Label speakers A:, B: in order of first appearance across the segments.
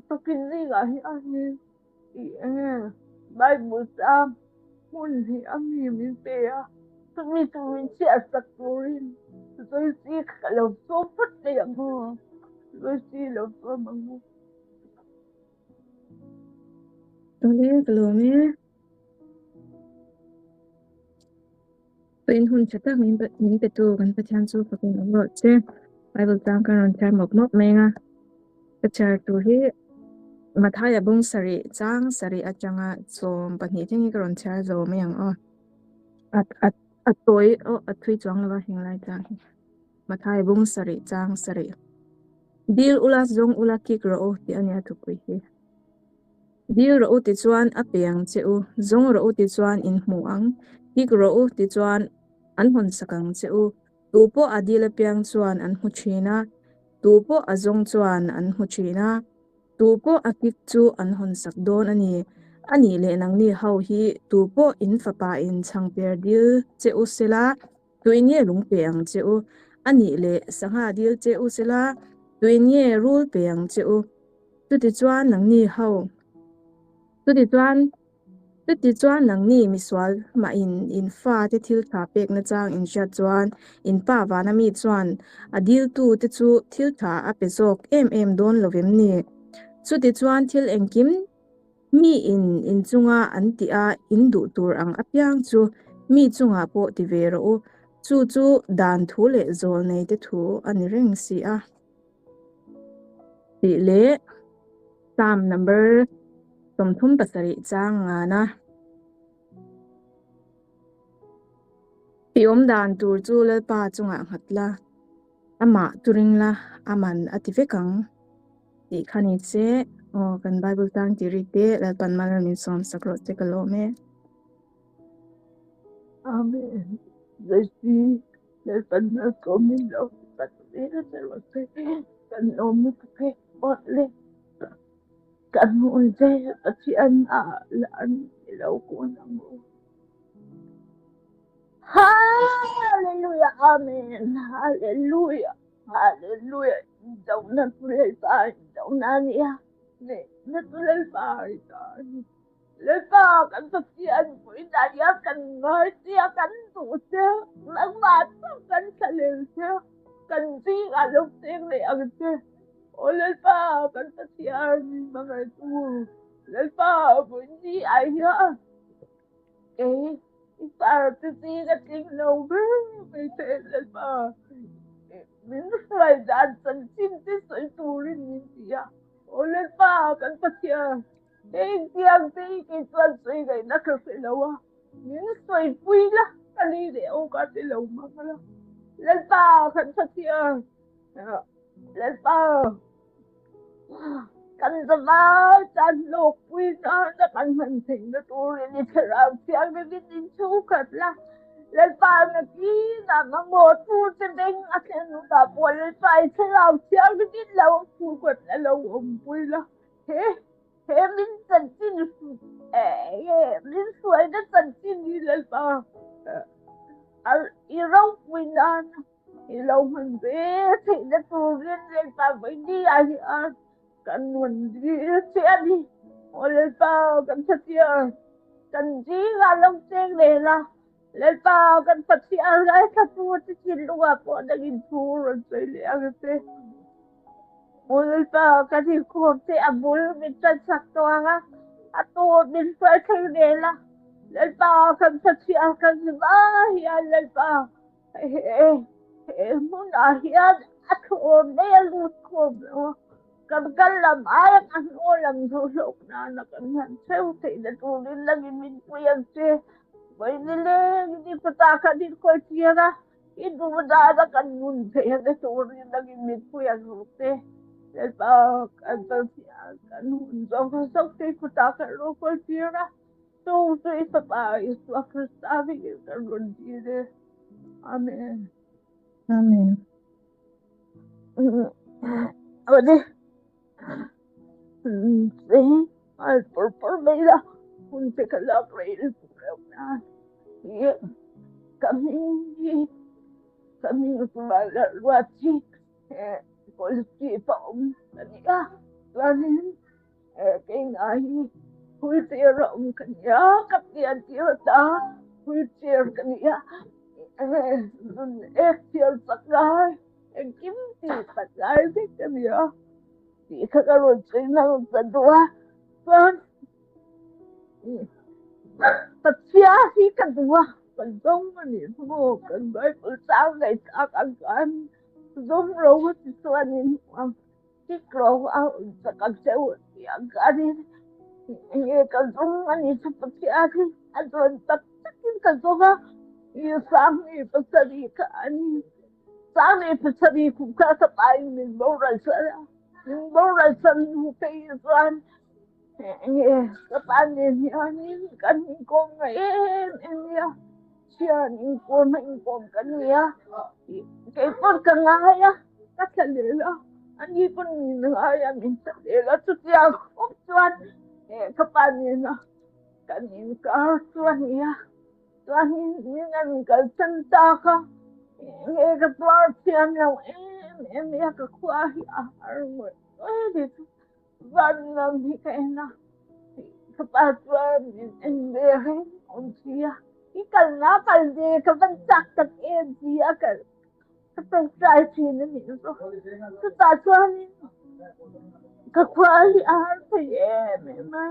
A: Tukin zingah hianin ih enge Bible chang hmun hi a mi min pe a, chumi chu min chhiar sak turin Joyce ka lo sawm phawt mai ang aw, Joyce lo sawm ang u.
B: Awle ka lawm e. Pain hun tha tak min min petu kan Pathian chu fakin awm rawh che. Bible tang kan rawn chhiar mawp mawp mai a. Ka chhiar tur hi Mathaia bung sarih chang sarih atanga 12 thleng hi ka rawn chhiar zo mai ang aw. A a a tawi aw a thui chuang lova heng lai tlang hi. Mathaia bung sarih chang sarih. Dil ula zawng ula kik rawh u tih a nia thupui hi. Dil rawh u tichuan a pe ang che u, zawng rawh u tichuan in hmu ang, kik rawh u tichuan an hawn sak ang che u. Tu pawh a dil apiang chuan an hmu thin a, tu pawh a zawng chuan an hmu thin a, tu pawh a kik chu an hawn sak dawn a ni. A nih leh nangni ho hi tu pawh in fapa in chhangper dil che u sela, Tuin nge lung pe ang che u? A nih leh sangha dil che u sela, tuin nge rul pe ang che u? Chutichuan nangni ho, chutichuan, chutichuan nangni misual mahin in fate thil tha pek nachang in hriat chuan in pa vana mi chuan a diltu te chu thil tha a pe zawk em em dawn lo vem ni? Chutichuan thil engkim Mi in in chunga an tih a in duh tur ang apiang chu mi chungah pawh ti ve rawh u, chu chu dan thu leh zawl nei te thu a ni reng si a. Tih leh Psalm number 37 chang ngana. I awm dan tur chu Lalpa chungah nghat la, amah chu ring la, a man a ti vek ang tih kha ni se. Aw, kan Bible tang ti rik te Lalpan mal min sawm sak rawh che ka lawm e.
A: Amen. Zaisi Lalpan mal sawm min lo sak zel che rawh se. Kan lawm lutuk e. Awt le. Kan hmuh che Pathian ah lan i lo kun ang u. Hallelujah Amen Hallelujah Hallelujah Indona chu Lalpa indona a ni a hnehna chu Lalpa ta a ni Lalpa kan Pathian puina hian kan ngai che a kan duh che nangmah chu kan thlalel che kan zingah lo cheng leh ang che Aw Lalpa kan Pathian hmangaihtu Lalpa puini ah hian Kei i far te zing a tling lo ber mai che Lalpa. Min hruai dan chanchin te sawi turin min ti a. Aw Lalpa kan Pathian, heng tiang te hi kei chuan sawi ngaihna ka hre lo a. Min sawipui la, ka li leh aw ka ti lo mang la. Lalpa kan Pathian, Lalpa. Kan zavai tan hlawkpui nana kan hman theihna turin i thlarau thianghlimin in chhungkhat la. Lalpa nakinah mamawh tu che beng a thlen hunah pawh Lalpa i thlarau thianghlimin lo chhungkhat la lo awmpui la. He he min chanchin min hruaina chanchin hi Lalpa i ropui nana I lo hman ve theihna turin Lalpa vawiin ah hian kan rawn dil che a ni. Aw Lalpa kan Pathian, kan zingah lo cheng leh la, Lalpa kan Pathian ngaithlatu che thinlungah pawh nangin thu rawn sawi leh ang che. Aw Lalpa kan inkhawm che a bul min tansak tawh ang a, a tawp min hruai thleng leh la, Lalpa kan Pathian kan hma hian Lalpa He hmunah hian a thlawr mai a lut khawm lo a, kan kal lam aia kan hnaw lam chu hlawk nana kan han cheu theihna turin langin min pui ang che. Vawi nilengin i kutah kan inkawi tir a, i duh dana kan nun theihna turin langin min pui ang rawh che. Lalpa kan Pathian kan hun zawng zawng te i kutah kan rawn kawi tir a. Chu chu i Fapa Isua Krista hmingin kan rawn dil e. Amen.
B: Amen.
A: Awle. Che al pur pur mai la. Hun te ka lak rei lutuk reuh nan. Ye ka hming hi ka hming chu Vanlalruati Kawlchhip a awm a ni a. Chuanin keimah hi wheelchair a awm ka ni a, ka pian tir ata wheelchair ka ni a, ek thiam chak lai engkim tih chak lai vek ka ni a tih kha ka rawn sawi hmang ta duh a, chuan Pathian hi ka duh a, kan zawng a nih chu maw kan Bible chang ngaihthlak ang khan zawng ro a ti chuanin Ka pa nen hianin kan inkawm ngai em em mai a, thian inkawm a inkawm kan ni a, keipawh ka ngai a, ka thla lel a, ani pawn min ngai a min thla lel a, chutiang khawp chuan ka pa nena kan inkar chu a ni a, chuanin min an kalsan tak a, nge ka tuar thiam lo em em mai a, ka khua hi a har ngawih ngawih a ni chu. Vanlam hi ka en a, ka pa chuan min en ve reng awm si a, i kalna kal ve ka van chak tak em ti a ka ka tawngtai thin a nih chu. Chutah chuanin ka khua hi a har thei em em a,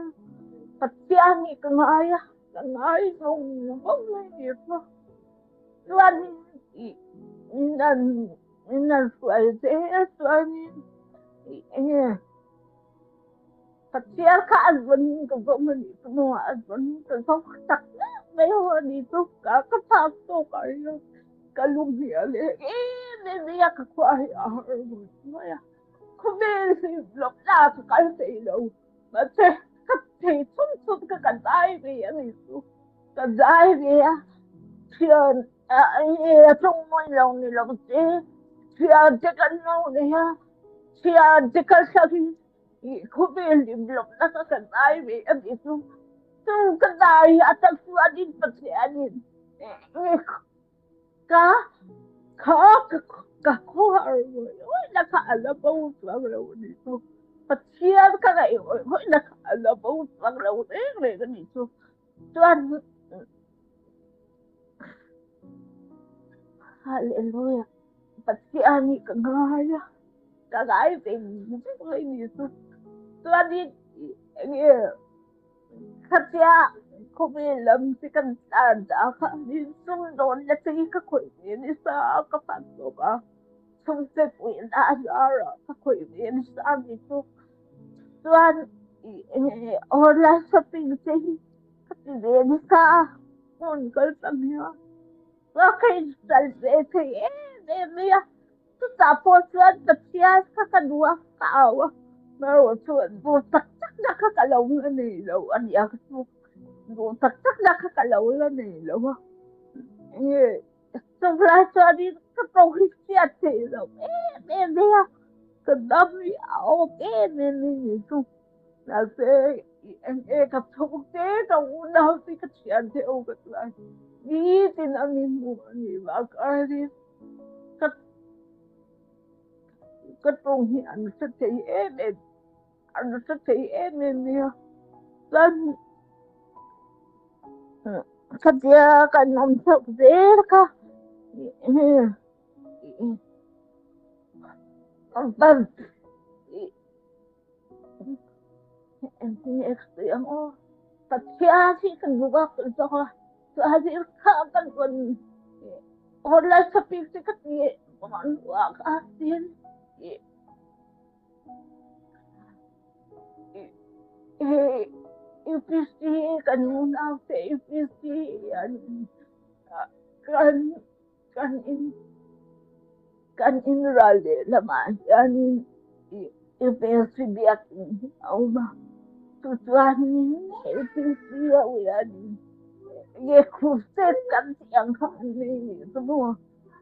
A: Pathian hi ka ngai a, ka ngai vawng vawng mai nih chu. Chuanin min an Min an hruai zel chuanin eng nge Pathian kha a zawn ka zawng a nih chu maw a zawn ka zawng tak tak mai ho a nih chu ka ka phak tawk ah hian ka lung hi a leng em em mai a ka khua hi a har ngawt mai a khawvel hi lawm la ka kal thei lo mahse ka thei chhun chhun kha ka zai ve a nih chu ka zai ve a thian A ṭawng mawi lo ni lo se, thian te kan lo nei a, thian te kal thlangin khawvel hlimlawmna kha kan ngai ve a nih chu. Chu ka dai a tak chuanin Pathianin ka kha ka khawhar ngawih ngawihna kha a la bo chuang lo a nih chu. Pathian ka ngaih ngawih ngawihna kha a la bo chuang lo reng reng a nih chu. Chuan Hallelujah Pathian hi ka ngai a ka ngai veng veng mai ni chu chuanin enge khatia khawvel lam te kan tlan dah kha min sumdawn na te hi ka khawih ve nasa a ka fak tawp a chhungte puihna a zarah ka khawih ve nasa a ni chu chuan online shopping te hi ka ti ve nasa a hmun kal tam hian chuan ka install ve thei em em mai a chutah pawh chuan Pathian kha ka duh a ka au a marawh chu duh tak tak na kha ka lo la nei lo a nia ka chu duh tak tak na kha ka lo la nei lo a nge chuvlai chuanin ka ko hi hriat theih loh em em mai a ka dam hi a awk em em a ni chu. Mahse eng nge ka chhung te ka unau te ka thian te ho ka chuan nitin a min hmuh a nih vang khanin ka ka tawng hi an hre thei em em an hre thei em em nia chuan khatia kan awm chhoh zel kha Engtin aw Pathian hi kan duh a kan zawng a chuan kha kan rawn online shopping te ka ti an duh a kha tin UPC kan unau te UPC an kan Kan in kan in ral lehlamah hianin UPSC biakinn hi a awm a, chuchuanin UPSC ho hianin nge crusade kan tih ang kha an nei nih chu maw,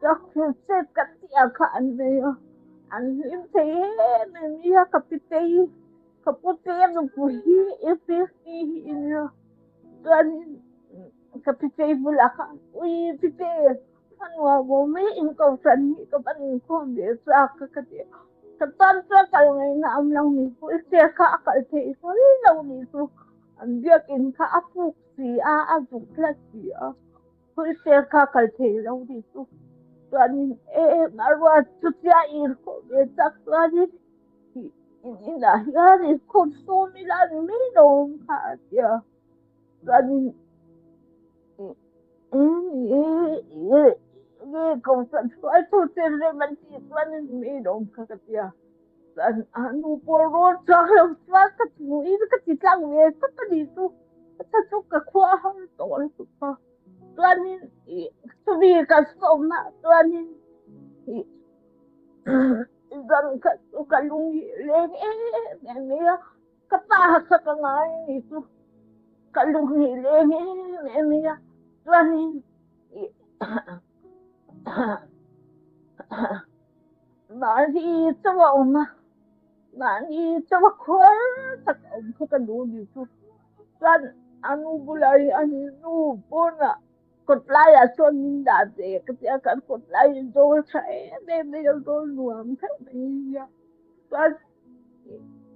A: chuan crusade kan tih ang kha an nei a, an hlim thei em em mai a, ka pitei ka pute nupui hi UPSC hi a nia, chuanin. Ka pitei bulah khan ui pite a nuam awm mai in kohhran hi ka van inkhawm ve chak a ka ti a. Ka tan chuan kal ngaihna awm lo ni chu i chair kha a kal theih hlawl lo ni chu an biakin kha a puk si a, a zuk tlat si a, wheelchair kha a kal thei lo ni chu chuanin em a ruat chutia inkhawm ve chak chuanin in inah hian inkhawm sawm ila ni mai lo awm kha a tia chuanin Ka pa kha ka ngai a ni chu ka lung hi leng em em mai a, chuanin mahni chauh a awm a, mahni chauh a khuar tak a awm kha ka duh a ni chu, chuan a nu bulah hian nu pawnah kawt laiah chuan min dah ve ka ti a, kan kawt lai hi zawl tha em em mai a, zawl nuam theuh mai a nia, chuan.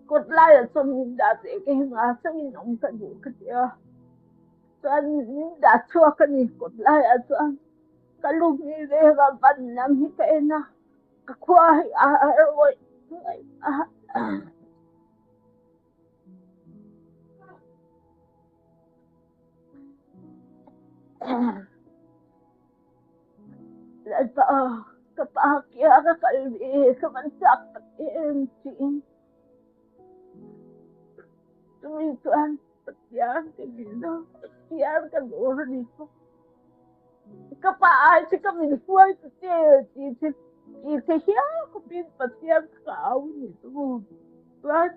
A: Kawt laiah chuan min dah ve ka heng a, changin awm ka duh ka ti a, chuan min dah chhuak a ni kawt laiah chuan ka lu hi veng a ban lam hi ka en a, ka khua hi a har ngawih ngawih a. Lalpa ka pa kia ka kal ve ka van chak tak em tiin chumi chuan Pathian ka dil a, Pathian ka dawr a ni chu. Ka pa ai chu ka min hruai ta che ti che ti che hial khawpin Pathian ka au a ni chu maw. Chuan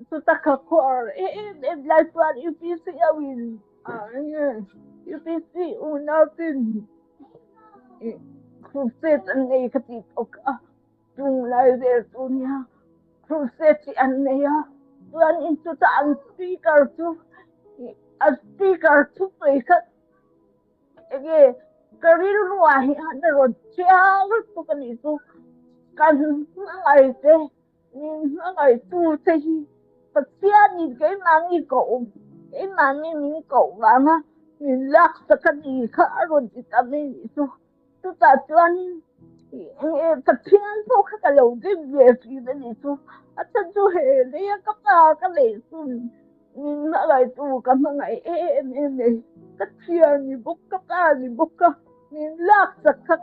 A: chuta ka khuar em em lai chuan UPC ho in UPC unau ten crusade an nei ka tih tawk a chung lai vel chu nia crusade hi an nei a chuan in chuta an speaker chu a speaker thupui kha Enge ka rilruah hian a rawn chiang lutuk a nih chu. Kan hmangaih te, min hmangaihtu te hi Pathianin keimahni koh, keimahni min koh vanga min laksak a ni kha a rawn ti ta mai a nih chu. Chutah chuanin enge Pathian pawh kha ka lo dim ve thin a nih chu. A chhan chu he leia ka pa ka neih chun min hmangaihtu ka hmangaih em em nei. Ka thian ni bawk, ka pa ni bawk a, min laksak kha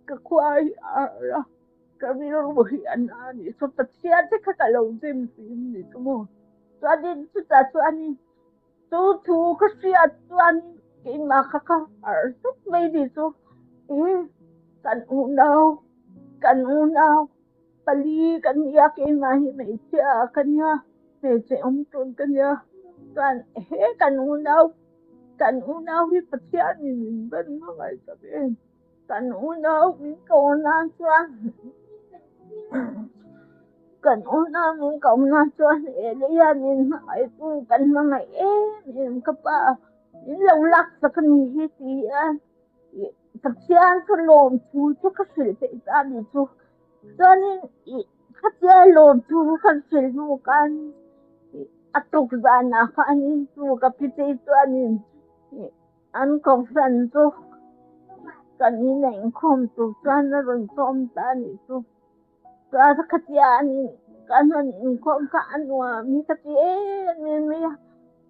A: ka khua hi a harh a, ka rilru hi a na a nih chu. Pathian te kha ka lo dim thin a nih chu maw. Chuanin chutah chuanin Chu thu ka hriat chuan keimah kha ka harh zet mai ni chu e kan unau kan unau pali kan nia keimah hi hmeichhia ka nia hmeichhe awm tawn ka nia chuan he kan unau kan unau hi Pathianin min ban hmangaih tak em kan unau min ko nan chuan. Kan unau min ko na chuan Elia min hmangaih tu kan hmangaih em em ka pa min lo lak sak a ni hi ti a Pathian chu lawm thu chu ka hrilh theih ta a ni chu chuanin ih khatia lawm thu kan hrilh hnu khan a tuk zanah khanin chu ka phitei chuanin ih an kohhran chu kan inneih inkhawm tur chuan a rawn sawm ta a nih chu. Chuan khatia an kan han inkhawm kha a nuam hi ka ti em em mai a,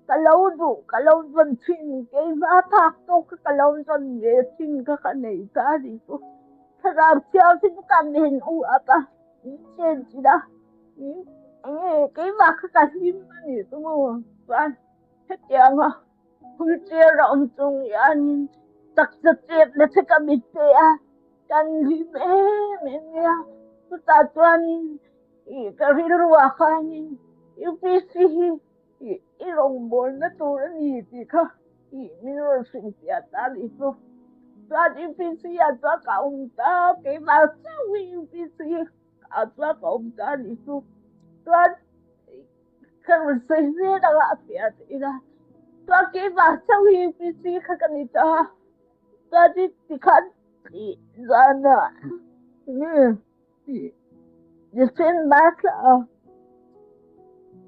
A: ka lo duh ka lo zawn thin keimah a phak tawk kha ka lo zawn ve thin kha ka nei ta a ni chu. Thlarau thianghlim ka men u ap a, min chen thin a, min enge keimah kha ka hlim a ni chu maw chuan hetianga wheelchair a awm chung hianin taksa chetna che ka mit pe a. Kan hlim em em mai a, chutah chuanin ih ka rilruah khanin UPC hi ih i rawngbawlna tur a ni tih kha ih min rawn hrilhfiah ta a nih chu. Chuan UPC ah chuan ka awm ta, keimah chauh hi UPC ah chuan ka awm ta a nih chu. Chuan ka rawn sawi zel ang a, a piah theih a, chuan keimah chauh hi UPC kha ka ni ta a. Chuan tikhan zana December thla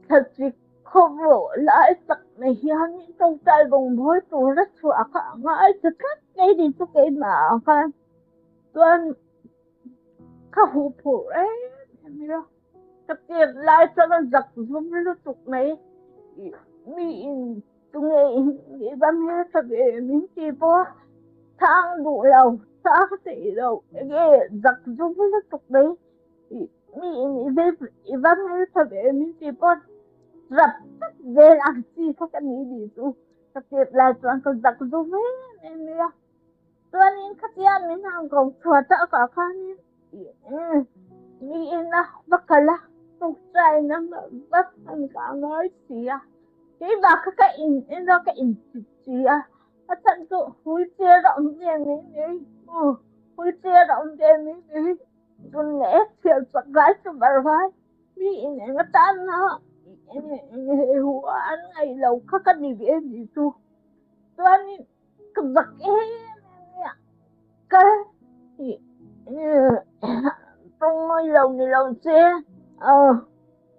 A: thlasik khawvawh lai tak mai hian tawngtai rawngbâwl tura chhuah kha a ngai ta tlat mai ni chu keimah ah khan chuan ka huh phurh em em mai a, ka chet lai chuan a zak zum lutuk mai mi in tunge in i va hmeltha ve min ti pawh a chhang duh lo chhang theih lo enge zak zum lutuk mai. Mi in i va hmeltha ve min ti pawh rap tak vel ang chi kha ka ni ni chu ka chet lai chuan ka zak zu em em mai a chuanin khatia min han ko chhuah tak ah khanin mi in a va kal a tawngtaina va hman ka ngai si a keimah kha ka in en a ka in chip si a a chhan chu wheelchair a awm ve mai mai wheelchair a awm ve mai mai. Chun leh chhiar chak lai chu bar vai mi in eng atana hu an ngaih lo kha ka ni ve ni chu chuanin ka zak em em mai a ka tawng ngawi lo ni lo che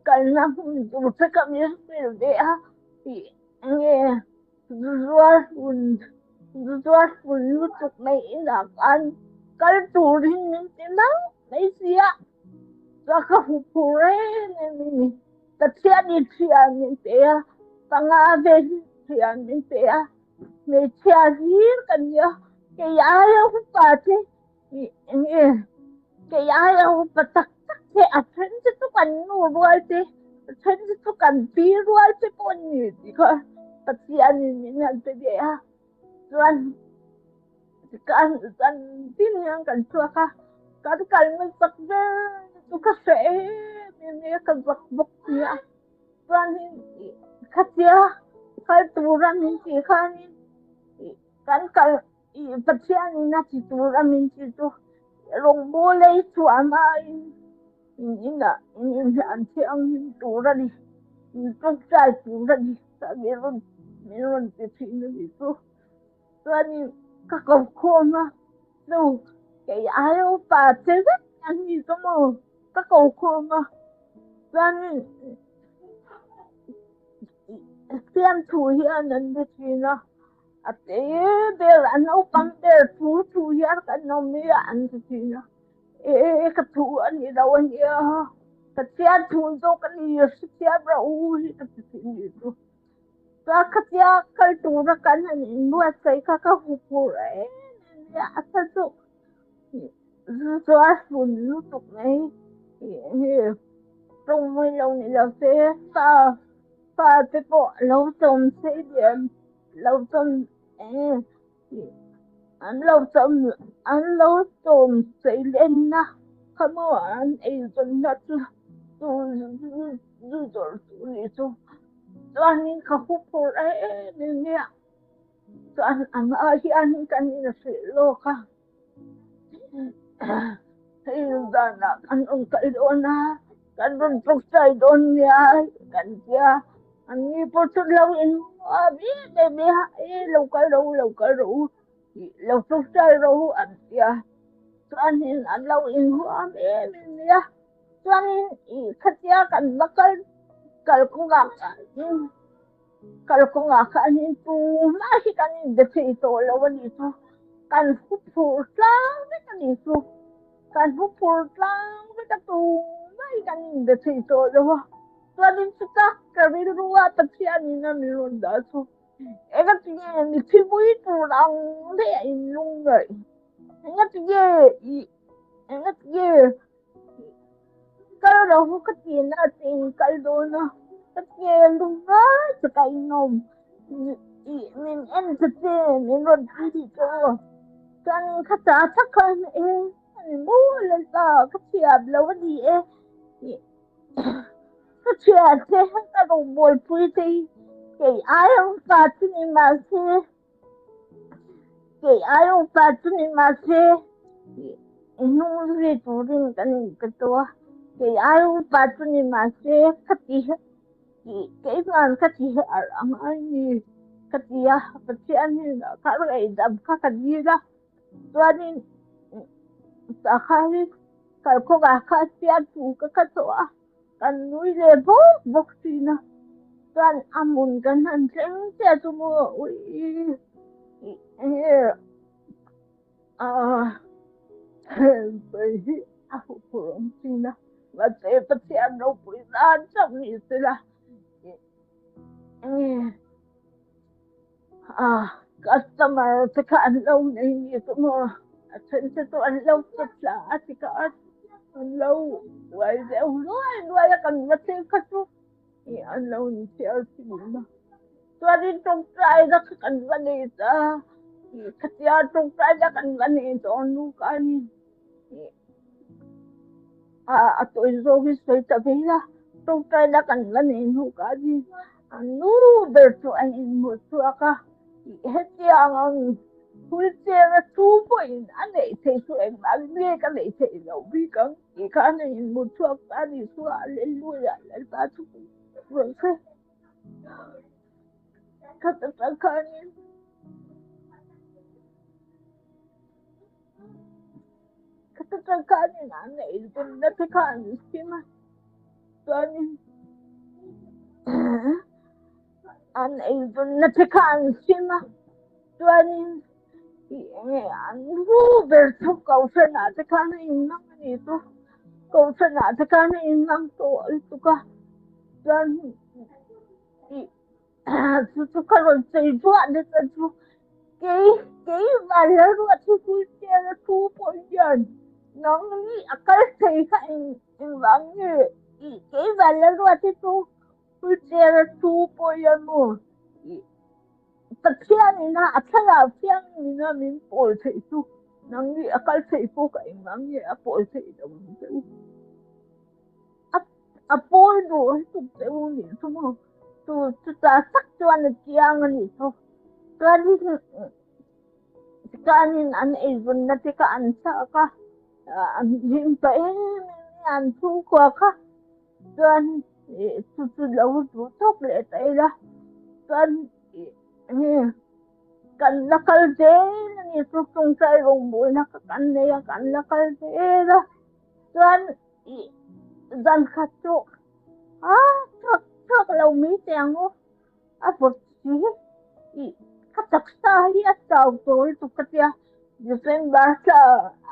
A: kalna hmun tur che ka mi hrilh ve a enge Zuar hun zuar hun lutuk mai inah khan kal turin min ti mai mai si a, chuan ka hmu phur em em a ni. Pathianin thian min pe a, panga vel hi thian min pe a, hmeichhia hlir ka ni a, kei aia upa te eng nge kei aia upa tak tak te a then te chu kan nu rual te a then te chu kan pi rual te pawh an ni tih kha Pathianin min han pe ve a chuan kan kan tin hian kan chhuak a kan kal hmasak ber chu ka hre em em mai a ka zak bawk si a chuanin khatia kal tura min tih khanin kan kal I Pathianin a ti tur a min ti chu rawngbawl ei chhuah hmain in inah in inhlan thianghlim tur a ni, in tawngtai tur a ni tah min rawn min rawn ti thin a ni chu. Chuanin ka ko khawm a, chu kei aia upa che vek an ni chu maw ka ko khawm a, chuanin siamthu hian an be thin a. A te ber a naupang ber thu thu hian kan awm hi a an ti thin a, e ka thu a ni lo a nia, Pathian thu zawk a ni hrethiam rawh u hi ka ti thin ni chu. Chuan khatia kal tura kan han inbuatsaih kha ka huphurh em em mai a, a tha chu chuan hlun lutuk mai hi tawng mai lo ni lo se pa pa te pawh lo chawm sei diam lo chawm an lo chawm an lo chawm sei lenna kha maw an eizawnna chu chu zu zawrh chu ni chu chuanin ka huphurh em em mai a chuan ang ah hian kan inhrilh lawk a. Hei zanah kan rawn kal dawn a, kan rawn tawngtai dawn nia kan tia, an ni pawh chu lo in a em em a, e lo kal rawh u lo kal rawh u lo tawngtai rawh u an tia, chuanin an lo inhuam em em mai a, chuanin ih khatia kan va kal kalkawngah khanin Kalkawngah khanin tumah hi kan inbe thei tawh lo a nih chu, kan huphurh tlang vek a nih chu, kan huphurh tlang vek a tumah hi kan inbe thei tawh lo a, chuanin chuta ka rilru a Pathianin a min rawn dah chu engatinge mi thipui tur ang daih a inlung ngaih, engatinge ih engatinge Kal ro ka ti na che in kal dawn a, ka ke lung ngai che ka inawm ih min en ta che min rawn ti tih chu chuan ka ta thak khan e ani maw Lalpa ka thiam lo a ni e ih ka thian te ka rawngbawl pui te hi kei aia upa chu ni mahse Kei ai upa chu ni mahse i hnung zui turin kan inpe tawh a, kei ai upa chu ni mahse ka ti keimahn ka ti harh ang a ni ka ti a, Pathian hnenah khan ngaihdam kha ka dil a, chuanin tah khanin. Kalkawngah khan fiamthu ka ka tawh a, kan nui leh bawk bawk thin a. Chuan a hmun kan han thleng chiah chu maw ui enge sawi hi a huphurh awm thin a. Mahse Pathian ropui zan chauh ni sela enge Customer te kha an lo nei ni chu maw a then te chu an lo chawp thla a ti kha an lo uai deuh luai luai a kan va thil kha chu ih an lo inchhiar thin a chuanin tawngtai na kha kan va nei ta ih khatia tawngtai na kan va nei tawh nu khanin ih a tawi zawk hi sawi ta ve ila tawngtai na kan va nei hnu khanin. A nu ber chu a inhmuh chhuak a, hetiang ang wheelchair a thu pawhin a neih theih chu engmah nge ka neih theih loh bik ang tih khan a inhmuh chhuak ta a ni chu Hallelujah Lalpa chu rawn hre khat atang khanin khat atang khanin an neih tumna te kha an sim a chuanin an eizawnna te kha an sim a chuanin ih enge an ru ber chu kohhranah te khan a inhmang a nih chu kohhranah te khan a inhmang tawh lutuk a chuan ih chu chu ka rawn sawi duah nasa chu kei keimah la ruat hi wheelchair a thu pawh hian nang hi a kal thei kha eng engvang nge ih keimah la ruat hi chu wheelchair a thu pawh hian maw ih Pathianin a a thlarau thiangin a min pawl theih chu nang hi a kal theih pawh ka engvang nge a pawl theih lo ang che u. A pawl duh a tuk che u nih chu maw? Chu chutah tak chuan a chiang a nih chu. Chuanin chuanin an eizawnna te kha an chhak a, an hlim ta em em a, an chhungkua kha chuan chu chu lo duh tawk leh ta ila chuan enge kan la kal zel a ni chu tawngtai rawngbawlna kha kan nei a kan la kal zel a chuan. Ih zan khat chu a chak chak lo mai teh ang aw a vawt si ih ka taksa hi a chau tawh lutuk ka tia December thla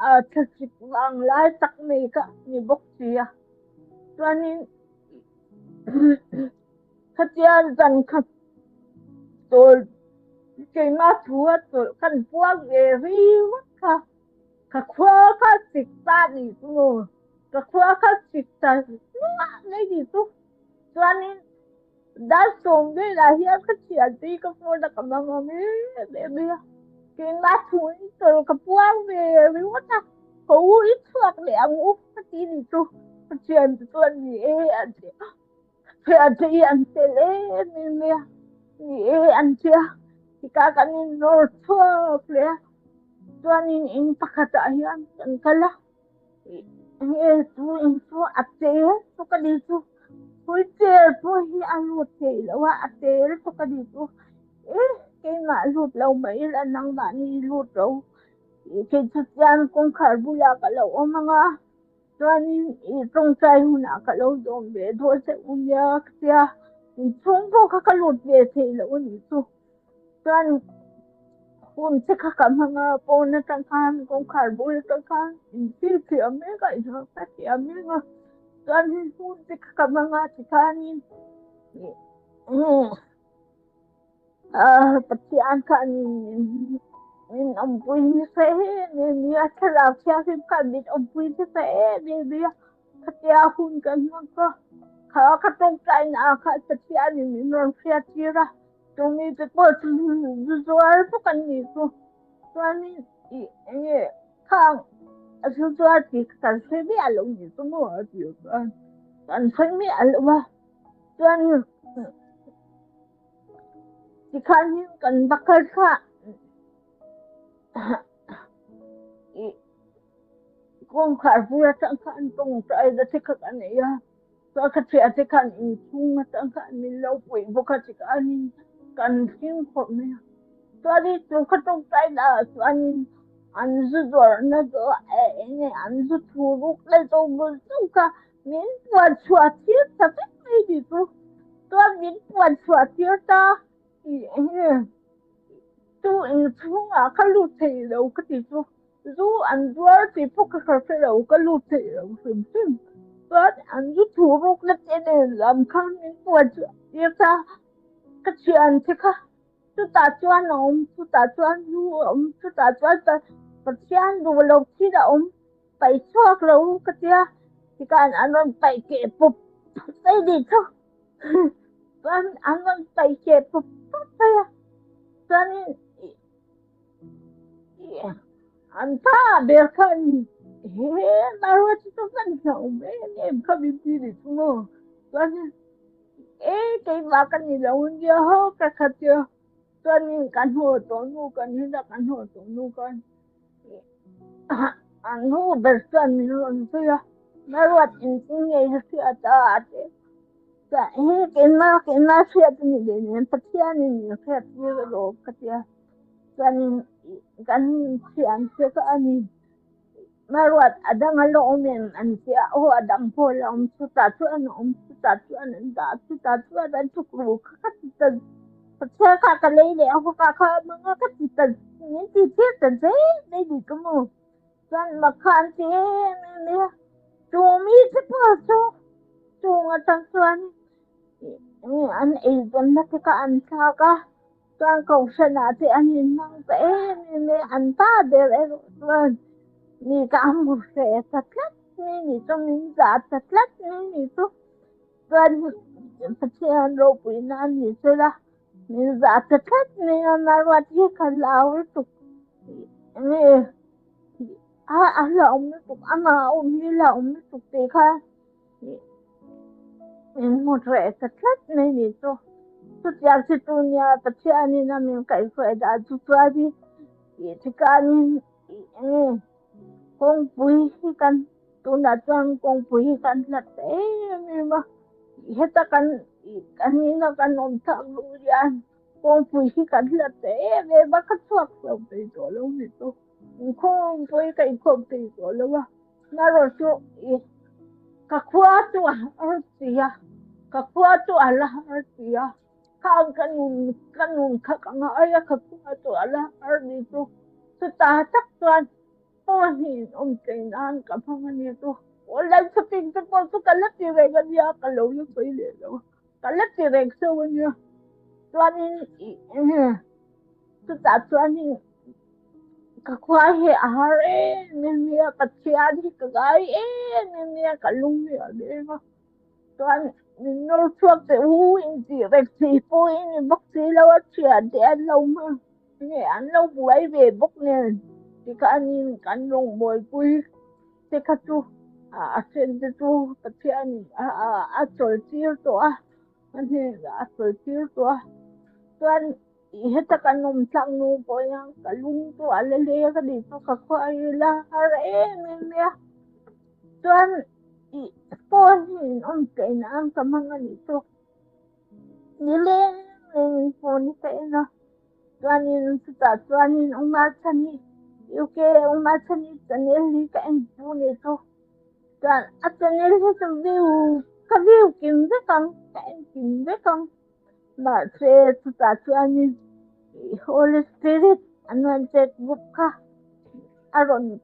A: a thla chik vang lai tak mai kha ni bawk si a chuanin khatia zan khat chawl keimah thu a chawlh kan puak ve ringawt kha. Ka khua kha sik ta nih chu maw? Ka khua kha sik ta nuah mai nih chu. Chuanin dar sawm velah hian ka thiante hi ka phone a ka hmang ang em em mai a. Keimah chhung in chawl ka puang ve ringawt a, ka u i chhuak leh ang u ka ti nih chu. Ka thiante chuan ni e an ti a, ka thiante hi an fel em em mai a, ni e an ti a, tikah kan innawr chhuak leh a. Chuanin in pakhatah hian kan kal a, enge chu in chu a tel chu ka ni chu wheelchair pawh hi a lut thei lo a, a tel chu ka ni chu e keimah lut lo mai ila nangmahni lut lo kei chu chuan kawngkhar bulah ka lo awm ang a chuanin ih tawngtai hunah ka lo dawm ve dawn che u nia ka tia inchhung pawh kha ka lut ve thei lo a nih chu. Chuan hun che kha ka hmang a, pawn atang khan kawngkhar bul atang khan inthil thiam mek a, inhawng kha thiam mek a. Chuan hun che kha ka hmang a tikhanin Pathian khan min awmpui nasa em em mai a, thlarau thianghlim khan min awmpui nasa em em mai a. Khatia hun kan hmang kha kha ka tawngtaina ah khan Pathianin min rawn hriat tir a. Chumi te pawh chu zu zuar bawk an nih chu. Chuanin ih enge khang a zu zuar tih kha kan sawi miah lo nih chu maw a tih chuan kan sawi miah lo a. Chuan tikhanin kan va kal thla ih kawngkhar bul atang khan tawngtai na te kha ka nei a. Chuan ka thiah te khan inchhung atang khan min lo puih bawk a tikhanin kan hlim khawp mai a. Chuanin chu ka tawngtai naah chuanin. An zu zawrhna chu enge an zu thu ruk leh zawng zawng kha min puan chhuah tir ta vek mai ni chu. Chuan min puan chhuah tir ta enge chu inchhungah ka lut thei lo ka ti chu. Zu an zuar tih pawh ka hre hre lo ka lut thei lo hrim hrim. Chuan an zu thu ruk na te nen lam kha min puan chhuah tir ta ka thian te kha. Chutah chuan a awm, chutah chuan zu a awm, chutah chuan Pathian duh lo thil a awm, paih chhuak lo ka tia, tikhan an rawn paih keh pawp pawp mai ni chu, chuan an rawn paih keh pawp pawp mai a, chuanin an pa ber khan he Maruati chu hman hlauh em em kha min ti ni chu maw, chuanin. E keimah ka ni lo nia ho ka khat chu chuanin kan haw tawh hnu kan hina kan haw tawh hnu khan an hnu ber chuan min rawn zui a Maruat engtin nge i hriat a a ti chuan he keimah keimah hriat a ni leh nen Pathianin min hriat tir alawm ka ti a chuanin kan thiam che kha a ni. Maruat a dang a la awm em an ti a, aw a dang pawh a la awm chutah chuan a awm chutah chuan an dah chutah chuan an chuk ru kha ka ti ta Pathian kha ka lei leh a hawk ah kha a hmang a ka ti ta min ti tir ta zel mai ni ka mu chuan mak kha an ti em em mai a chu mi te pawh chu chung atang chuan an eizawnna te kha an thlak a. Chuan kohhranah te an inhmang ta em em e, an ta ber erawh chuan mi ka hmu hreh ta tlat mai ni chu, min zah ta tlat mai ni chu. Chuan Pathian ropui nan ni sela min zah ta tlat mai a, Maruat hi ka hlau lutuk nge a a hlauhawm lutuk, amah a awm hi hlauhawm lutuk tih kha. Min hmu hreh ta tlat mai ni chu. Chutiang chu tu nia Pathianin a min kaihhruai dan chu chuanin tih thikanin enge kawngpui hi kan tunah chuan kawngpui hi kan hlat ta em em a. Heta kan kan ina kan awm thlak duh hian kawngpui hi kan hlat ta em em a, ka chhuak lo thei tawh lo ni chu. Inkhawmpui ka inkhawm thei tawh lo a. Erawh chu i ka khua chu a har si a, ka khua chu a la har si a, khang ka nun ka nun kha ka ngai a, ka khua chu a la har ni chu. Chuta tak chuan pawhnih awm thei nan ka hmang a ni chu. Online shopping te pawh chu ka la ti reng a nia, ka lo la sawi leh lo a, ka la ti reng chauh a nia. Chuanin i chutah chuanin Ka khua hi a har em em mai a, Pathian hi ka ngai em em mai a, ka lung hi a leng a. Chuan min nawr chhuak teh u intih rek si pawhin i bawk si lo a, thian te an lo hma nge an lo buai ve bawk nen tikhanin kan rawngbawlpui te kha chu a then te chu Pathianin a chawl tir tawh a, a hnenah a chawl tir tawh a. Chuan. I heta kan awm tlak nu pawh hian ka lung chu a la leng a nih chu ka khaw a ila har em em mai a, chuan i phone hi in awm theih nan ka hmang a nih chu, nileng lengin phone hi ka en a, chuanin chutah chuanin Umachhani UK Umachhani channel hi ka en pu nih chu, chuan a channel hi chu view ka view kim vek ang ka en kim vek ang. Mahse chutah chuanin Holy Spirit an rawn check book kha a rawn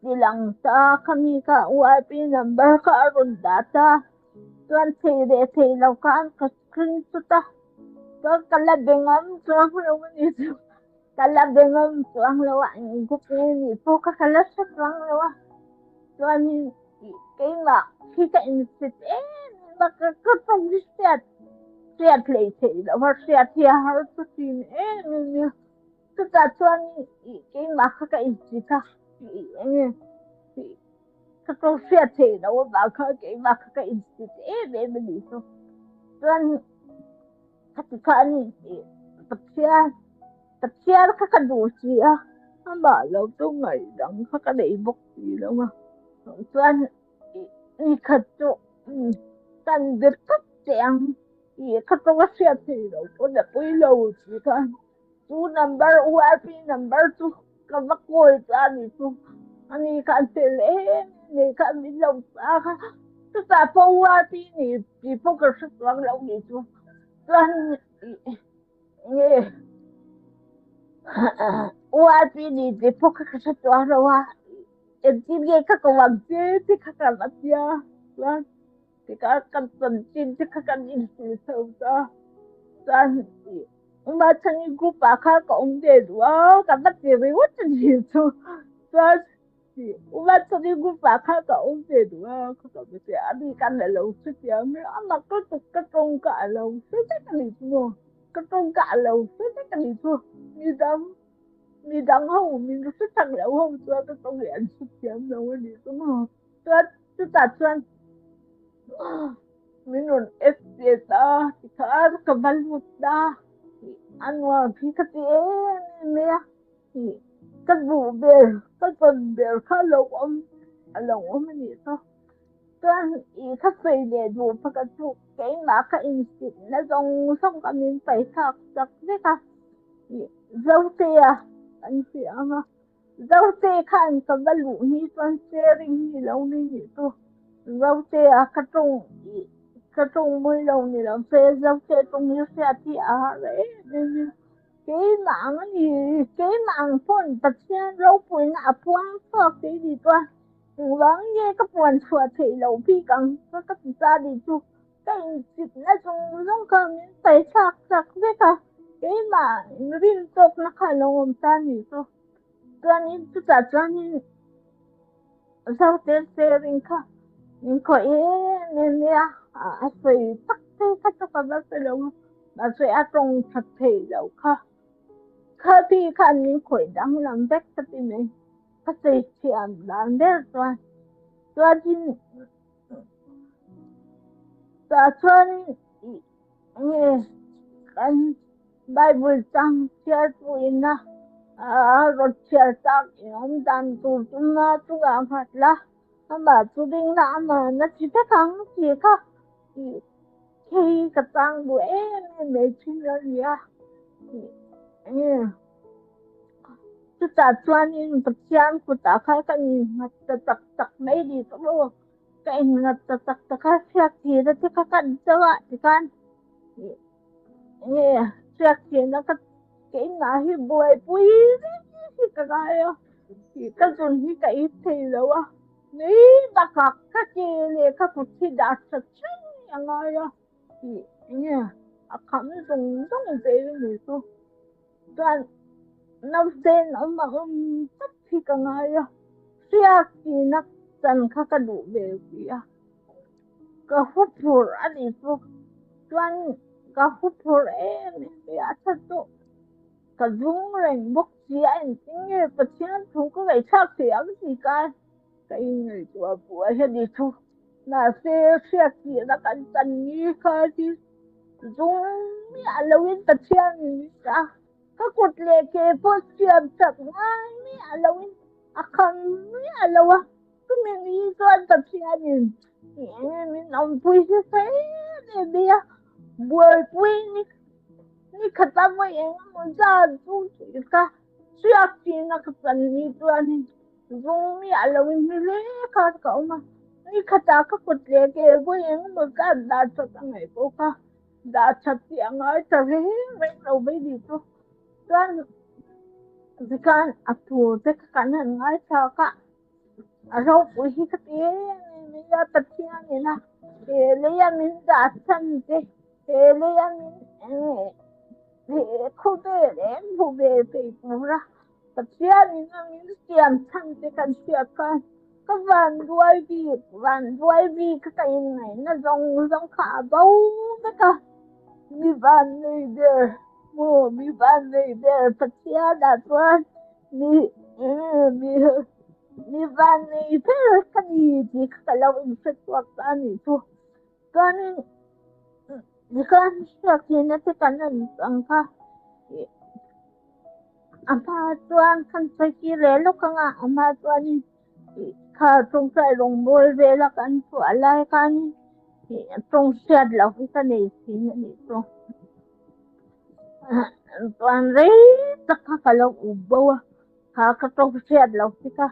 A: ti lang ta a, khami kha URP number kha a rawn dah ta a, chuan thei leh thei lo khan ka screenshot a, chuan ka la be ngam chuang lo a ni chu, ka la be ngam chuang lo a, eng group nge nih pawh kha ka la hre chuang lo a, chuanin Keimah hi ka insit em em a, ka ka tawng hi hriat hriat hlei theih loh a, hriat hi a har chu thin em em a. Chutah chuan keimah kha ka insit a, eng nge ka tawng hriat theih loh avang khan keimah kha ka insit em em a nih chu. Chuan khati khan Pathian Pathian kha ka duh si a, amah lo chu ngaihdang kha ka nei bawk si lo a. Chuan ni khat chu kan be tlat teh ang tih kha chu ka hriat theih loh pawn a pui lo tih khan chu number URP number chu. Ka va kawi ta a nih chu. Ani kha an fel em em kha min lo ta kha. Chutah pawh uati ni tih pawh ka hre chuang lo nih chu. Chuan nge uati ni tih pawh kha ka hre chuang lo a. Engtin nge ka ko ang che tih kha ka va tia. Chuan tikah kan chanchin te kha kan inhrilh chho ta. Chuan Machhani group ah khan ka awm ve duh a, ka va ti ringawt a ni chu. Chuan Machhani group ah khan ka awm ve duh a, ka va ti a, ani khan a lo hrethiam a, a mak lutuk ka tawng ka a lo hre vek a ni chu maw, ka tawng ka a lo hre vek a ni chu. Midang midang ho min hre chak lo ho chuan ka tawng hi an hrethiam lo a ni chu maw. Chuan chutah chuan min rawn add ve ta tikhan ka va lut ta a nuam hi ka ti em em mai a ka duh ber ka tawn ber kha a lo awm a lo awm a nih chu chuan ih ka sawi leh duh pakhat chu keimah ka insit na zawng zawng kha min paih thlak chak vek a ih Zotea kan ti ang a. Zote khan ka va luh ni chuan sharing hi lo ni nih chu. Zote a ka tawng ih ka tawng mawi lo ni lo se Zote tawng hi hriat hi a har em em in keimah ang a ni keimah ang pawn Pathian ropuina a puang chhuak thei ni chuan engvang nge ka puan chhuah theih loh bik ang ka ka ti ta nih chu ka inchipna zawng zawng kha min sawi thlak chak vek a, keimah inrin tawkna kha a lo awm ta a nih chu. Chuanin chutah chuanin Zote sharing kha min khawih em em mai a, a sawi tak phei kha chu ka va hre lo a, mahse a tawng that thei lo kha. Kha pi khan min khawih danglam vek ka ti mai, ka sawi thiam dan ber chuan. Chuanin Tah chuanin nge kan Bible chang chhiartu ina a rawn chhiar tak in awm dan tur chu hma chungah nghat la, amah chu ring la amah na thi vek ang tih kha hei ka chang duh em em mai thin a nia. Chutah chuanin Pathian kutah khan ka innghat ta tak tak mai ni ka maw? Ka innghat ta tak tak a, hriak thihna te kha kan chauh a tikhan nge hriak thihna ka keimah hi buaipui vek hi ka ngai a, ka zun hi ka it thei lo a, nui bakah ka ke leh ka kut hi dah that reng a ngai a, nge a kham zawng zawng zel a ni chu. Chuan nausen awm a awm tlat hi ka ngai a, hriat tihna chan kha ka duh ve si a, ka huphurh a nih chu. Chuan ka huphurh em em mai a, a that chu ka zung reng bawk si a, engtin nge Pathian thu ka ngaihthlak thei ang tih kha ka inngaihtuah buai a nih chu. Mahse hriat tihna kan chan ni kha hi zung miah loin Pathian in min dah a, ka kut leh ke pawh siam chak ngai miah loin a kham miah lo a, chumi ni chuan Pathian in min awmpui hre em em mai a, buaipui ni ni khata vawi eng emaw zat chu tih kha hriat tihna ka chan ni chuanin Zung miah loin hmi hle khan ka awm a, ni khatah ka kut leh ke vawi engemaw zat dah that a ngaih pawh kha dah that tih a ngai ta reng reng lo mai ni chu. Chuan tikhan a thu te kha kan han ngaithlak a, a ropui hi ka ti em em mai a, Pathian ina he leia min dah chhan te, he leia min he khawvel em hmu ve thei tura Pathian in a min siam chhan te kan hriat khan ka van duai bik, van duai bik kha ka inngaihna zawng zawng kha a bo vek a, mi van nei ber maw mi van nei ber Pathian ah chuan mi mi mi van nei ber ka ni tih kha ka lo inhre chhuak ta a nih chu. Chuanin tikhan hriat thihna te kan han ang kha. A hma chuan kan sawi tir leh lawk ang a, a hma chuanin ih kha tawngtai rawngbâwl vela kan chhuah lai khanin ih tawng hriat loh hi ka nei thin a nih chu. Chuan rei tak kha ka lo up bo a. Kha ka tawng hriat loh te kha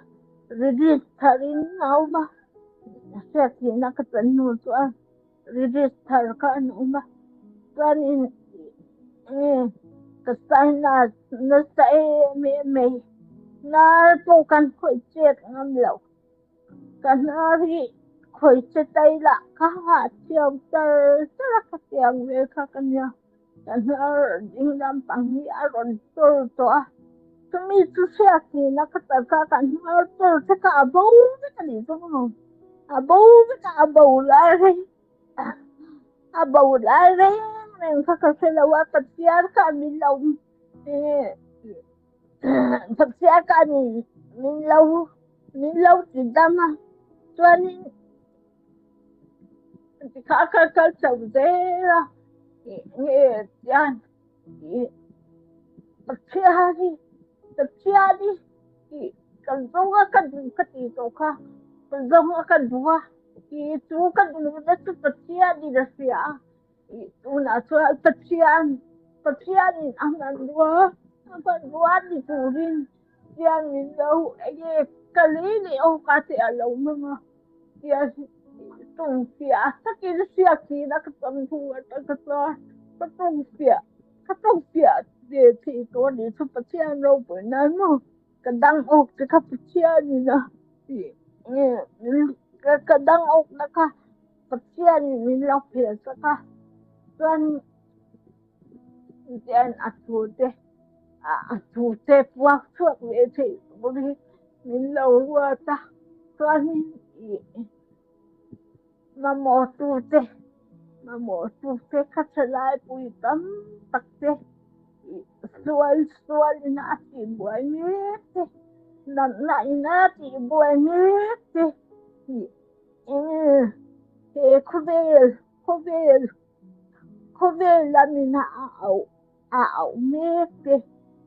A: register in a awm a, hriat theihna ka chan hnu chuan register kha an awm a, chuanin nge ka sign a nasa em em mai, hnar pawh kan khawih chet ngam loh. Ka hnar hi khawi che tai lah ka hah thiam char char a ka tiang ve kha ka nia. Ka hnar ding lampang hi a rawn tur tawh a, chumi chu hriat hnena ka tar kha ka hnar tur che kha a bo vek a nih chu maw? A bo vek a, a bo lai reng a bo lai reng reng kha ka hre lo a, ka chhiar kha min lo Pathian ka ni min lo min lo ti dam a chuanin tikha kal kal chho zel a nge tian Pathian hi Pathian hi kan zawng a ka duh ka tih tawh kha ka zawng a ka duh a tih chu ka duhna chu Pathian in a hria a. Tunah chuan Pathian Pathianin a hmanrua a hmanrua ni turin hian min lo enge ka lei leh awk a tih a lo hmang a tiang tawngfiah takin hriat thin a ka tam thu atang kha chuan ka tawngfiah ka tawngfiah ve thei tawh a nih chu Pathian ropui nan maw ka dang awk te kha Pathianin a ka dang awk na kha. Pathianin min lo phel sak a, chuan tian a thu te a thu te puak chhuak ve theih tur hi min lo ruat a, chuanin ih mamawh tu te mamawh tu te kha thalai pui tam tak te ih sual sual in a tihbuai mek te natna in a tihbuai mek te ih. He khawvel, khawvel, khawvel lamin a auh, a auh mek te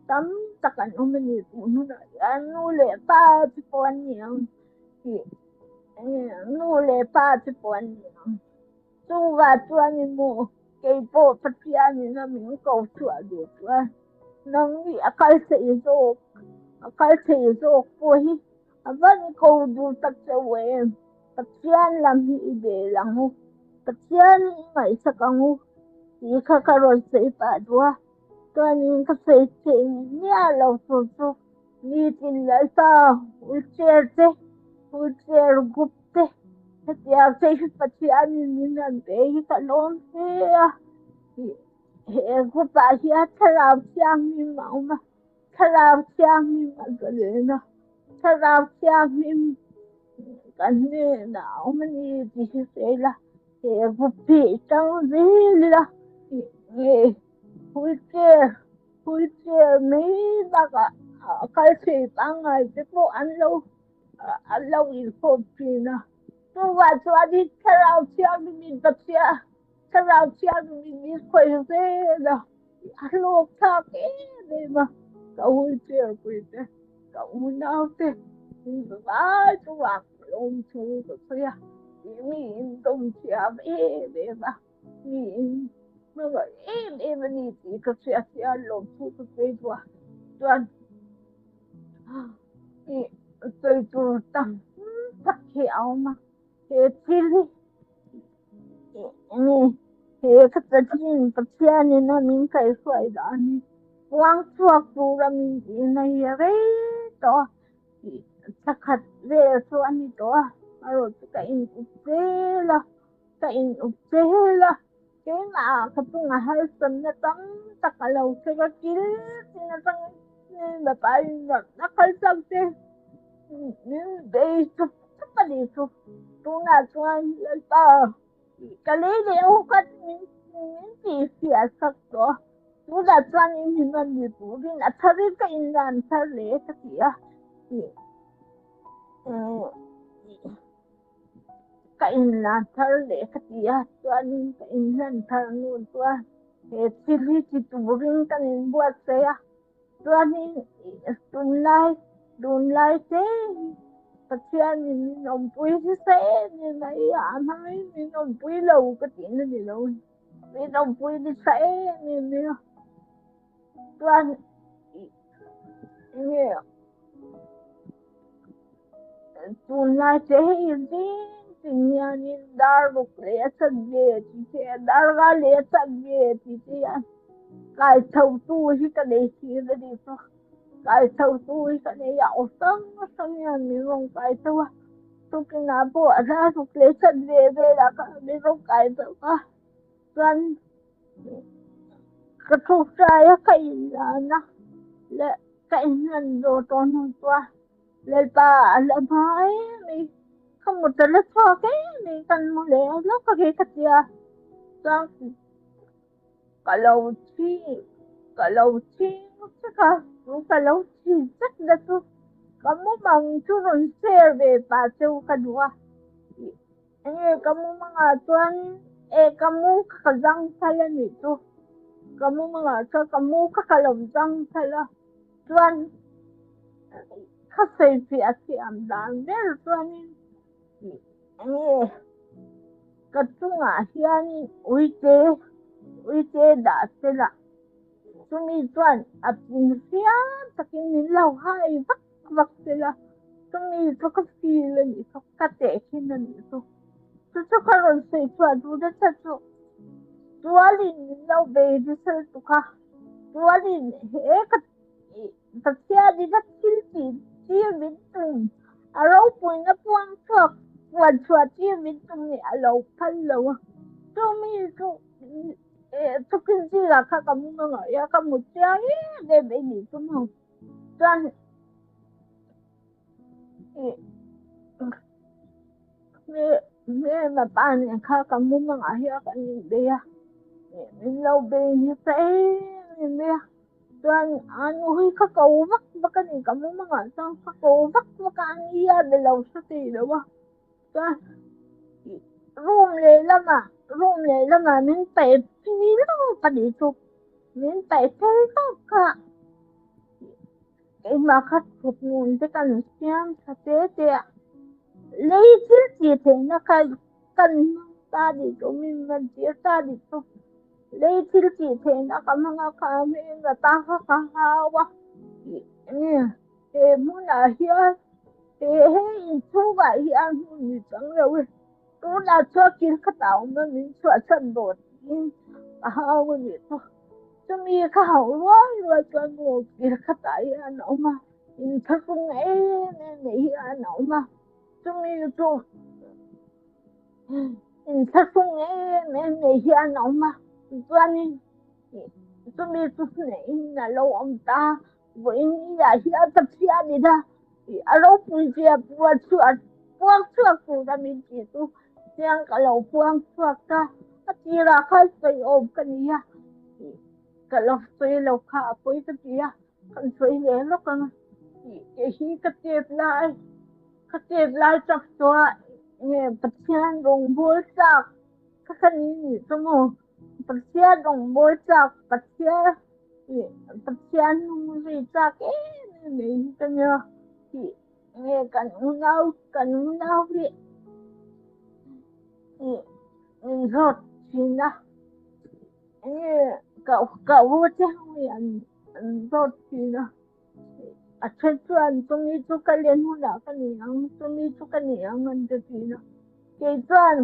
A: tam tak an awm a ni tun hunah hian nu leh pa te pawh an ni ang tih nu leh pa te pawh an ni ang. Chuvah chuan emaw keipawh Pathianin a min ko chhuah duh chuan nangni a kal thei zawk, a kal thei zawk pawh hi A van ko duh tak chauh em? Pathian lam hi i bel ang u, Pathian hi i ngaihsak ang u tih kha ka rawn sawi pah duh a, chuanin ka sawi theih miah lo tur chu nitin Lalpa wheelchair te, wheelchair group te hetiang te hi Pathianin min rawn pe hi ka lawm hle a, he group ah hian Thlarau Thianghlim a awm a. Thlarau Thianghlim a zalen a, Thlarau Thianghlim kan hnenah a awm a ni tih hi sawi ila, he vuphih tang zel ila nge wheelchair wheelchair mai bakah a kal thei pangngai te pawh an lo an lo inkhawm thin a, chuvah chuanin Thlarau Thianghlimin Pathian Thlarau Thianghlimin min khawih zel a. A hlawk thlak em em a, ka wheelchair pui te, ka unau te, vai chungah ka lawm thu ka sawi a, mi in dawm thiam em em a, mi in hmangaih em em a ni tih ka hria sia lawm thu ka sawi duh a, chuan ih sawi tur tam tak hi a awm a, he thil hi. He ka chanchin Pathianin a min kaihhruai dan hi puang chhuak tura min tihna hi a rei tawh a, thla khat vel chu a ni tawh a, erawh chu ka in up zel a, ka in up zel a, keimah ah ka chungah harsatna tam tak a lo thleng a, kil tin atangin mipain a kal chak te min bei chawp chawp a nih chu. Tunah chuan Lalpa ka lei leh ho kha min min tihfiah sak tawh a, tunah chuan in him a ni turin a tharin ka inlan thar leh ka ti a, ka inlan thar leh ka ti a, chuanin ka inhlan thar hnu chuan he thil hi ti turin kan inbuatsaih a. Chuanin tunlai tunlai te Pathianin min awmpui hmasa em em a, i ah hmangin min awmpui lo ka tihna ni lo min awmpui nasa em em mai a. Chuan enge. Tunlai che hei zing tin hianin dar ruk leh a chan ve tih te, dar nga leh a chan ve tih te hian kai chho tu hi ka nei thin a nih chu. Kai chho tu hi ka nei a, aw hrang hrang hian min rawn kai chho a, tukinah pawh a dar ruk leh a chan ve velah khan min rawn kai chho a, chuan ka thuktai a ka inlan a leh ka inhlan zawh tawh hnu chuan Lalpa a la hma em i, ka mut a la chhuak em i, kan mu leh lawk a khi ka tia chuan ka lo thi ka lo ching chek a, chu ka lo chhin chek na chu ka mumang chu rawn share ve pah cheu ka duh a, enge ka mumangah chuan e ka mu kha ka zang phal a nih chu, ka mumangah chuan ka mu kha ka lo zang phal a. Chuan ka sawi fiah thiam dan ber chuanin enge ka chungah hianin uite uite dah se lah chumi chuan a pum hriam takin min lo hai vak vak se la chumi chu ka feel a nih chu ka tehkhin a nih chu chu chu ka rawn sawi chhuah duh nasa chu tualin min lo bei nasa lutuk a. Chuanin he ka Pathianin a thil tih tir min tum, a ropuina puang chhuak puan chhuah tir min tum nih a lo phal lo a. Chumi chu tukin zingah kha ka mu ngaih a, ka mut chiang em em em nih chu maw. Chuan Hmelma pa nen kha ka mumangah hian kan inbei a, min lo bei nasa em em mai a, chuan a nu hi ka ko vak vak a ni, ka mumangah chuan ka ko vak vak a, ani a be lo hre thei lo a, chuan room lehlamah room lehlamah min paih phei lawk a nih chu, min paih phei lawk kha. Keimah kha thut nun te kan siam tha te te a, lei thil tih theihna kha kan hmang ta dih chu min man tir ta dih chu lei thil tih theihna ka hmang a kha hmel a ta kha ka hau a enge he hmunah hian he hei inchhungah hian hmun ni chang lo e tunah chuan kil khatah awm a min chhuahchhan dawt tiin ka hau a nih chu. Chumi kha hauh rual rual chuan maw kil khatah hian a awm a, inthlahrung em em mai hian a awm a, chumi chu inthlahrung em em mai hian a awm a, chuanin chumi chu hnehin a lo awm ta, vawiin ah hian Pathianin a a ropui zia puan chhuah puang chhuak tura min tih chu chiang ka lo puang chhuak ta a tirah khan sawi awm ka ni a ka lo sawi lo kha a pawi ka ti a kan sawi leh lawk ang tih te hi ka tep lai ka tep lai chak chuan nge Pathian rawngbawl chak kha ka ni nih chu maw Pathian rawngbawl chak Pathian Pathian hnung zui chak em em mai hi ka nia tih nge kan unau kan unau hi min zawt thin a enge ka ka u te ho hi an an zawt thin a a then chuan chumi chu ka len hunah ka ni ang chumi chu ka ni ang an ti thin a kei chuan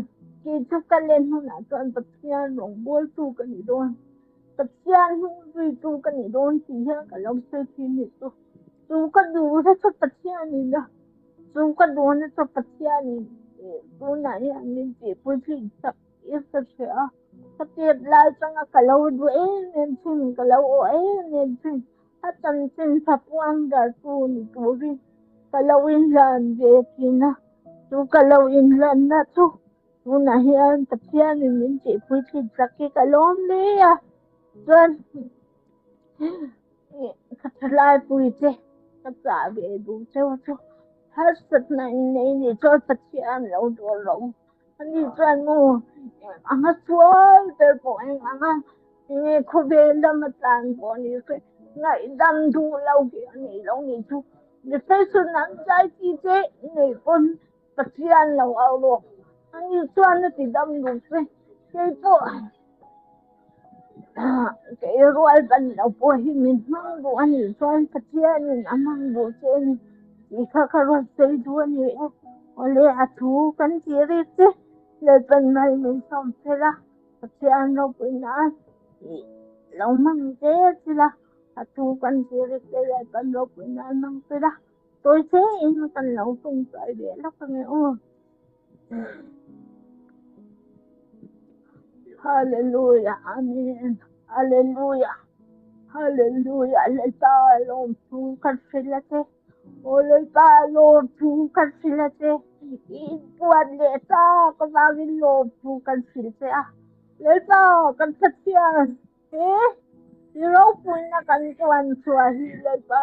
A: kei chu ka len hunah chuan Pathian rawngbawltu ka ni dawn. Pathian hnung zuitu ka nih dawn tih hian ka lo sawi thin nih chu. Chu ka duh na chu Pathianin a, chu ka duh na chu Pathianin tunah hian min tihpui thin chak i ka hria a. Ka tep lai changa ka lo duh em em thin, ka lo awh em em thin. A chanchin thapuan dartu ni turin ka lo inhlan ve thin a, chu ka lo inhlanna chu Tunah hian Pathianin min tihpui thin chak hi ka lawm hle a, chuan ka thalaipui te ka chah ve duh cheu chu harsatna innei nih chuan Pathian lo dawr lo ani chuan maw eng anga sual ber pawh eng anga enge khawvel lama tlan pawh ni se ngaihdam duh lo hi a nei lo nih chu depression an zai chi te nei pawn Pathian lo au rawh, ani chuan a ti dam duh che, kei pawh kei rual ban lo pawh hi min hmang duh a nih chuan Pathianin a hmang duh che a ni. Tih kha ka rawn sawi duh a ni e. Awle a thu kan tih rik che Lalpan mal min sawm fel a, Pathian ropui nan tih lo hmang zel sila, a thu kan tih rik che Lalpan ropui nan hmang fel a, tawi che in kan lo tawngtai ve lawk ange aw. Hallelujah Amen Hallelujah Hallelujah Lalpa lawm thu kan hrilh a che Aw Lalpa lawm thu kan hrilh a che I inpuan leh tak avangin lawm thu kan hrilh che a Lalpa kan Pathian He i ropuina kan tuan chhuah hi Lalpa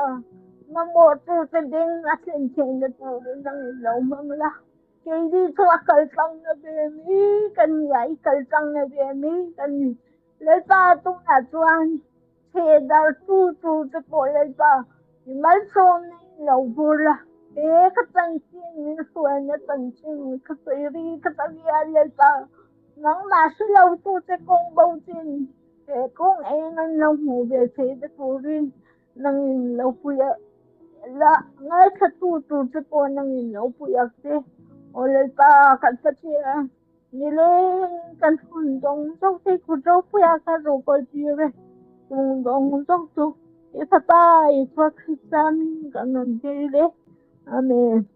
A: mamawhtute beng a thlen theihna turin nangin lo hmang la. Keini chu a kal tlang na ve mi kan ni a, i kal tlang na ve mi kan ni. Lalpa tunah chuan chhehdarh tu tur te pawh Lalpa i malsawmna in lo vur la. He ka chanchin min hruaina chanchin ka sawi ri ka ta hian Lalpa Nangmah hre lo tute kawng bo chin he kawng eng an lo hmuh ve thei te turin nangin lo pui la, ngaithla tu tur che pawh nangin lo pui ak che. Aw Lalpa kan Pathian, nileng kan hun zawng zawng te kut ropuia ka ruhkawl tir e, chung zawng zawng chu i Fapa Isua Krista min kan rawn dil e. Amen.